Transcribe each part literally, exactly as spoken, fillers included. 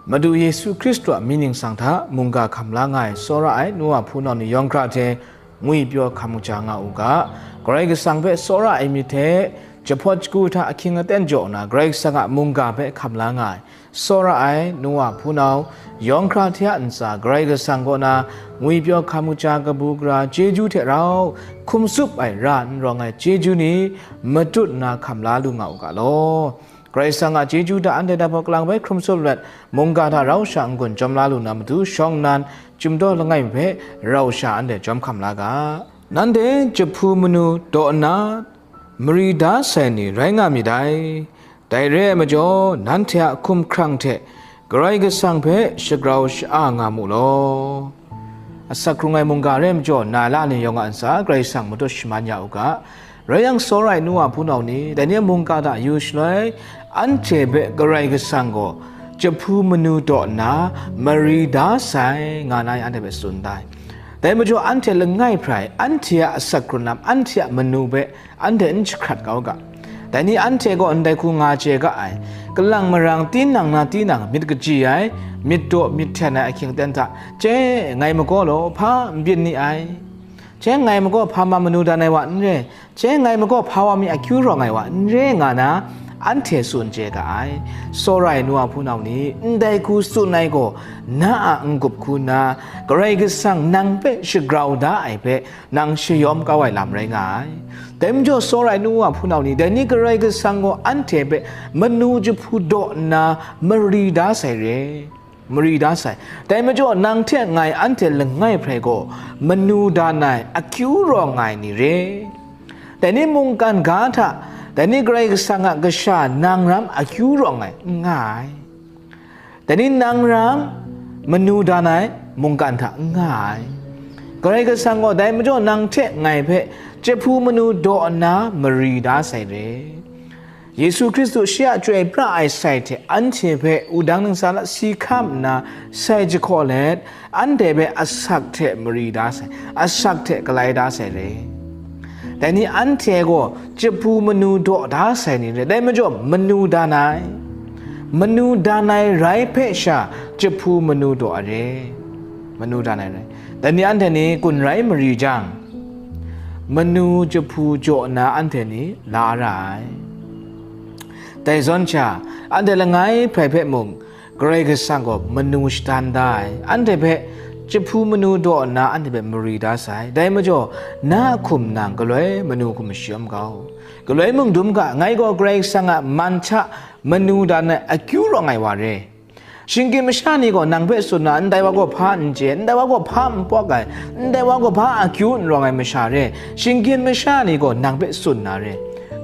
Madu Yesu Hkristu a mying ningsang hta mungga hkam la nga ai tsawra ai nu wa hpunau ni yawng hkra hte ngwipyaw hkam kaja nga u ga, Karai Kasang hpe tsawra ai myit hte jahpawt shagu hta ahkying aten jaw nna, Karai Kasang a mungga hpe hkam la nga ai tsawra ai nu wa hpunau yawng hkra hte a ntsa, Karai Kasang kaw na ngwipyaw hkam kaja kabu gara chyeju hte rau hkum tsup ai ra n rawng ai chyeju ni matut nna hkam la lu nga u ga law. Karai Kasang a chyeju hta anhte daphpawt kalang bai hkrum tsup let, mungga hta rau sha n-gun jawm la lu na matu, shawng nnan chyum daw langai mi hpe rau sha anhte jawm hkam la ga. Nanhte jahpu manu daw nna mari da sai ni rai nga myit dai. Dai re ai majaw, nanhte a hkumhkrang hte Karai Kasang hpe shagrau sha-a nga mu law. Asak hkrung ai mungga re ai majaw, na la ni yawng a ntsa Karai Kasang matut shaman ya u ga. Rai yang, tsawra ai nu wa hpunau ni, dai ni a mungga hta yu shaloi, anhte hpe Karai Kasang gaw jahpu manu daw nna mari da sai, nga na anhte hpe tsun da ai. Dai majaw, anhte langai hprai, anhte a asak hkrung lam, anhte a manu hpe anhte n jahkrat kau ga. Dai ni anhte gaw ndai hku nga chye ga ai, kalang marang tinang na tinang myit kaji ai, myit daw myit hten ai ahkying aten hta, che, ngai magaw law, hpa n byin ni ai, che, ngai magaw hpa ma manu dan ai wa n re, che, ngai magaw hpa wa mi akyu rawng ai wa n re, nga na anhte tsun chye ga ai. Tsawra ai nu wa hpunau ni, ndai hku tsun ai gaw, na a n-gup hku nna, Karai Kasang nang hpe shagrau da ai hpe, nang shayawm kau ai lam rai nga ai. Dai majaw, tsawra ai nu wa hpunau ni, dai ni Karai Kasang gaw anhte hpe manu jahpu daw nna mari da sai re, mari da sai. Dai majaw, nang hte ngai anhte langai hprai gaw manu dan ai akyu rawng ai ni re. Dai ni mungkan ga hta, dai ni Karai Kasang a kasha nang ram akyu rawng ai n nga ai. Dai ni nang ram manu dan ai mungkan hta n nga ai. Karai Kasang gaw dai majaw nang hte ngai hpe jahpu manu daw nna mari da sai re. Yesu Hkristu shi a chyoi pra ai sai hte anhte hpe wudang ningsa lat si hkam nna sai jahkaw let, anhte hpe asak hte mari da sai, asak hte galai da sai re. Dai ni anhte gaw jahpu manu daw da sai ni re, dai majaw manu dan ai, manu dan ai rai hpe sha jahpu manu daw ai re, manu dan ai rai. Dai ni anhte ni kun rai mari jang, manu jahpu jaw nna anhte ni la ra ai. Dai zawn sha, anhte langai hprai hpe mung, Karai Kasang gaw manu shadan da ai, anhte hpe jahpu manu daw nna anhte hpe mari da sai. Dai majaw, na a hkum nang galoi manu hkum shayawm ga u. Galoi mung dum ga, ngai gaw Karai Kasang a man hta manu dan ai akyu rawng ai wa re. Shinggyim masha ni gaw nang hpe tsun na, ndai wa gaw hpa n chye, ndai wa gaw hpa n pawk ai, ndai wa gaw hpa akyu n rawng ai masha re. Shinggyim masha ni gaw nang hpe tsun na re.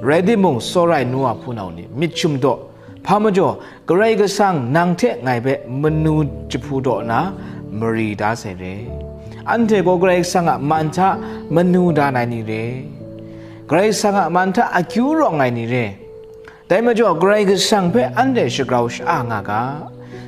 Rai timung, tsawra ai nu wa hpunau ni, myit shum daw, hpa majaw, Karai Kasang nang hte ngai hpe manu jahpu daw nna mari da sai re. Anhte gaw Karai Kasang a man hta manu dan ai ni re. Karai Kasang a man hta akyu rawng ai ni re. Dai majaw, Karai Kasang hpe anhte shagrau sha-a nga ga.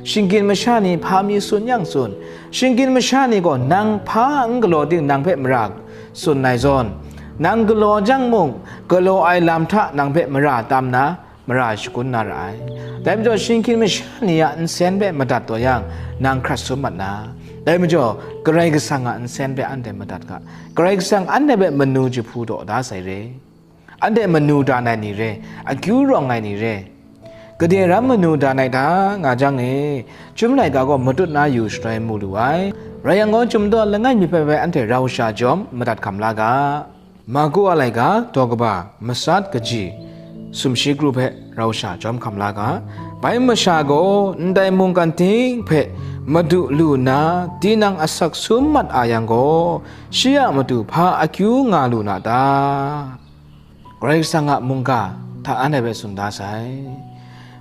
Shinggyim masha ni hpa mi tsun yang tsun, shinggyim masha ni gaw nang hpa n galaw ting nang hpe mara tsun ai zawn, nang galaw jang mung, galaw ai lam hta nang hpe mara tam na, mara shagun na ra ai. Dai majaw, shinggyim masha ni a nsen hpe madat taw yang, nang hkrat sum mat na. Dai majaw, Karai Kasang a nsen hpe anhte madat ga. Karai Kasang anhte hpe manu jahpu daw da sai re. Anhte manu dan ai ni re, akyu rawng ai ni re. Gade ram manu dan ai ta nga jang e, Chyum laika gaw matut na yu shaloi mu lu ai. Rai yang gaw, Chyum daw langai mi hpe bai anhte rau sha jawm madat hkam la ga. Marku a laika, daw kaba, matsat kaji, sumshi kru hpe rau sha jawm hkam la ga. Bai masha gaw ndai mungkan ting hpe madu lu nna, tinang asak sum mat a yang gaw, shi a matu hpa akyu nga lu na ta? Karai Kasang a mungga hta anhte hpe tsun da sai.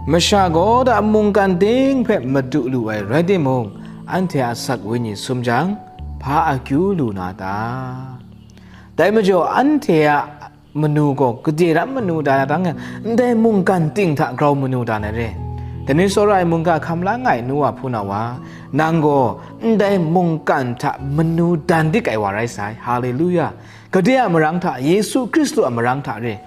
Masha gaw da mungkan ting hpe madu lu ai rai timung, anhte a asak wenyi sum jang, hpa akyu lu na ta? Dai majaw, anhte a manu gaw gade ram manu da na dang yang, ndai mungkan ting hta grau manu da na re. Dai ni tsawra ai mungga hkam la nga ai nu wa hpunau wa, nang gaw ndai mungkan hta manu dan dik ai wa rai sai. Haleluya! Gade a marang hta, Yesu Hkristu a marang hta re.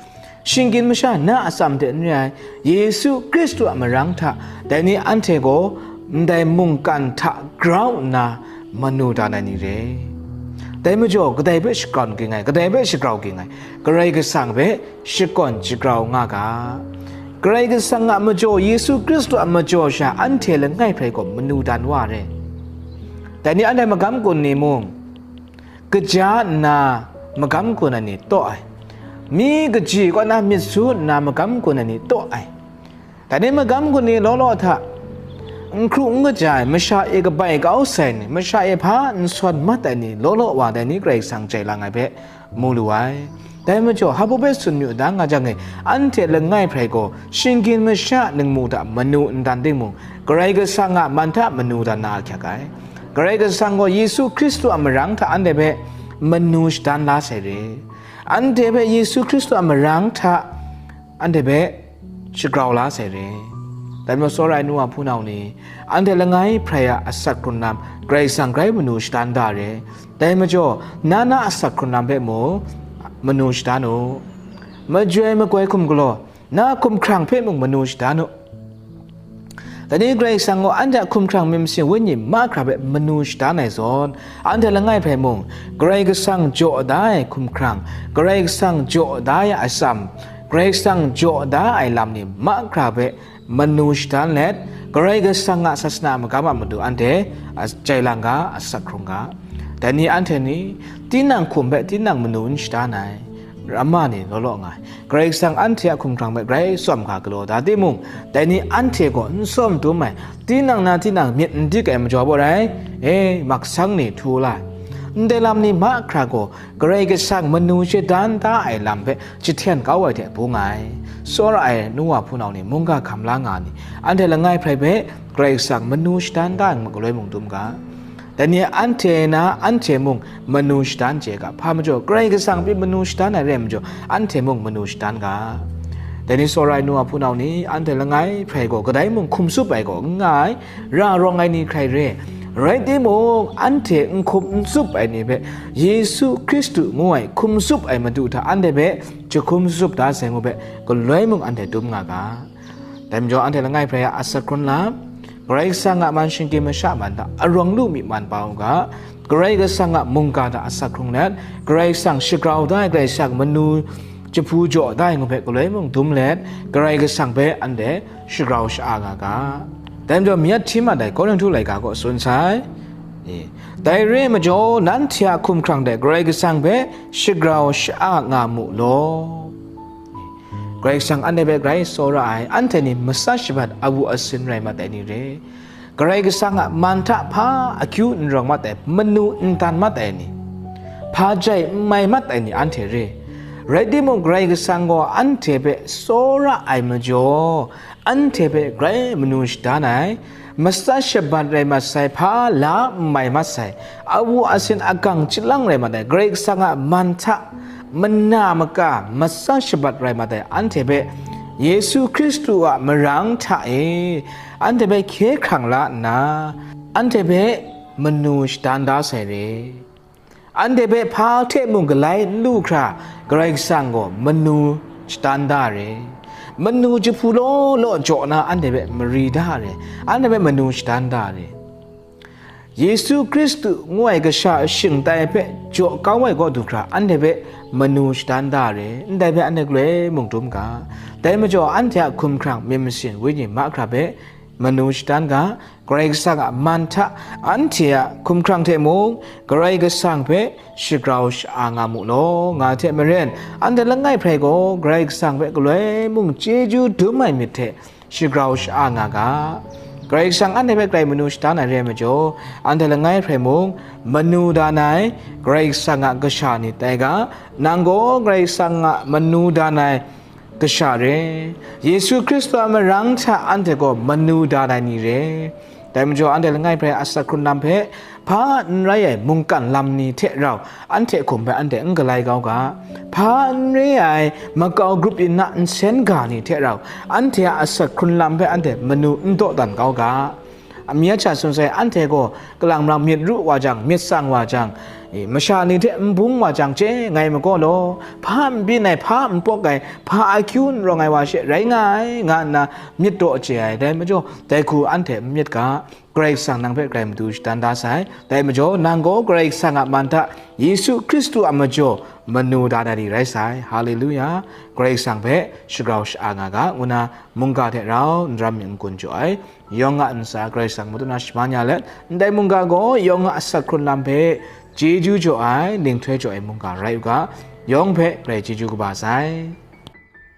Shinggyim masha na atsam de n re ai, Yesu Hkristu a marang hta, dai ni anhte gaw ndai mungkan hta grau nna manu dan ai ni re. Dai majaw, kadai hpe shakawn ging ai, kadai hpe shagrau ging ai, Karai Kasang hpe shakawn shagrau nga ga. Karai Kasang a majaw, Yesu Hkristu a majaw sha anhte langai hprai gaw manu dan wa re. Dai ni anhte magam gun ni mung, kaja nna magam gun ai ni taw ai, mi kaji kaw na myit su nna magam gun ai ni taw ai, dai ni magam gun ni law law hta, n hkru n kaja ai, masha e kabai kau sai ni, masha e hpa n sawn mat ai ni law law wa dai ni Karai Kasang jai lang ai hpe mu lu ai. Dai majaw, hpa hpe tsun yu da nga jang e, anhte langai hprai gaw shinggyim masha ningmu hta manu n dan timung, Karai Kasang a man hta manu dan na ahkyak ai. Karai Kasang gaw Yesu Hkristu a marang hta anhte hpe manu shadan la sai re. Anhte hpe Yesu Hkristu a marang hta anhte hpe shagrau la sai re. Dai majaw, tsawra ai nu wa hpunau ni, anhte langai hprai a asak hkrun lam Karai Kasang grai manu shadan da re. Dai majaw, na na asak hkrun lam hpe mung manu shadan u. Majoi makoi hkum galaw, na hkumhkrang hpe mung manu shadan u. Dai ni Karai Kasang gaw anhte a hkumhkrang myit masin wenyi mahkra hpe manu shadan ai zawn, anhte langai hprai mung Karai Kasang jaw da ai hkumhkrang, Karai Kasang jaw da ai atsam, Karai Kasang jaw da ai lam ni mahkra hpe manu shadan let, Karai Kasang a sasana magam a matu anhte a, jai lang ga, asak hkrung ga. Dai ni anhte ni tinang hkum hpe tinang manu n shadan ai, ramma ni law law nga ai. Karai Kasang anhte a hkumhkrang hpe grai tsawm hkra galaw da timung, dai ni anhte gaw n tsawm dum ai, tinang na tinang myit n dik ai majaw baw rai, e, maksang ni htu la ai. Ndai lam ni mahkra gaw Karai Kasang manu shadan da ai lam hpe jahten kau ai hte bung ai. Tsawra ai nu wa hpunau ni, mungga hkam la nga ni, anhte langai hprai hpe Karai Kasang manu shadan da ai galoi mung dum ga. Dai ni anhte na anhte mung manu shadan chye ga, hpa majaw Karai Kasang pyi manu shadan ai re ai majaw, anhte mung manu shadan ga. Dai ni tsawra ai nu wa hpunau ni, anhte langai hprai gaw kadai mung hkum tsup ai gaw n nga ai, ra rawng ai ni hkrai re. Rai timung, anhte n hkum n tsup ai ni hpe Yesu Hkristu ngu ai hkum tsup ai Madu hta anhte hpe jahkum tsup da sai ngu hpe, galoi mung anhte dum nga ga. Dai majaw, anhte langai hprai a asak hkrun lam, Karai Kasang a man shinggyim masha man hta arawng lu myi man pa u ga. Karai Kasang a mungga hta asak hkrung let, Karai Kasang shagrau da ai, Karai Kasang manu jahpu jaw da ai ngu hpe galoi mung dum let, Karai Kasang hpe anhte shagrau sha-a nga ga. Dai majaw, myit hti mat ai Korinhtu laika gaw tsun sai. Ni, dai re ai majaw, nanhte a hkumhkrang hte Karai Kasang hpe shagrau sha-a nga mu law. Karai Kasang anhte hpe grai tsawra ai, anhte ni matsa shabat awu asin rai mat ai ni re. Karai Kasang a man hta hpa akyu n rawng mat ai, manu n dan mat ai ni, hpa jai n mai mat ai ni anhte re. Rai timung, Karai Kasang gaw anhte hpe tsawra ai majaw, anhte hpe grai manu shadan ai, matsa shabat rai mat sai, hpa la n mai mat sai, awu asin agang chyalang rai mat ai, Karai Kasang a man hta mana maka matsa shabat rai mat ai anhte hpe Yesu Hkristu a marang hta e anhte hpe hkye hkrang la nna, anhte hpe manu shadan da sai re. Anhte hpe hpa hte mung galai n lu hkra, Karai Kasang gaw manu shadan da re. Manu jahpu law law jaw na anhte hpe mari da re. Anhte hpe manu shadan da re. Yesu Hkristu ngu ai kasha shingtai hpe jaw kau ai kaw du hkra, anhte hpe manu shadan da re. Ndai hpe anhte galoi mung dum ga. Dai majaw, anhte a hkumhkrang myit masin wenyi mahkra hpe manu shadan ga. Karai Kasang a man hta anhte a hkumhkrang hte mung Karai Kasang hpe shagrau sha-a nga mu law, nga hte maren, anhte langai hprai gaw Karai Kasang hpe galoi mung chyeju dum ai myit hte shagrau sha-a nga ga. Karai Kasang anhte hpe grai manu shadan ai re ai majaw, anhte langai hprai mung manu dan ai Karai Kasang a kasha ni tai ga. Nang gaw Karai Kasang a manu dan ai kasha re. Yesu Hkristu a marang hta anhte gaw manu dan ai ni re. Dai majaw, anhte langai hprai asak hkrun lam hpe hpa n rai ai mungkan lam ni hte rau anhte hkum hpe anhte n galai kau ga. Hpa n re ai makau grup yin na nsen ga ni hte rau anhte a asak hkrun lam hpe anhte manu n dawdan kau ga. Amyit sha tsun sai, anhte gaw kalang marang myit ru wa jang, myit tsang wa jang, E, masha ni hte n bung wa jang chye ngai magaw law, hpa n byin ai, hpa n pawk ai, hpa akyu n rawng ai wa she rai nga ai, nga nna myit daw chye ai. Dai majaw, dai hku anhte n myit ga, Karai Kasang nang hpe grai matu shadan da sai. Dai majaw, nang gaw Karai Kasang a man hta Yesu Hkristu a majaw manu da na ni rai sai. Haleluya! Karai Kasang hpe shagrau sha-a nga ga, ngu na mungga hte rau n ram myit n kun jaw ai. Yawng a ntsa Karai Kasang matut na shaman ya let, ndai mungga gaw yawng a asak hkrun lam hpe chyeju jaw ai, linghtoi jaw ai mungga rai u ga, yawng hpe grai chyeju kaba sai.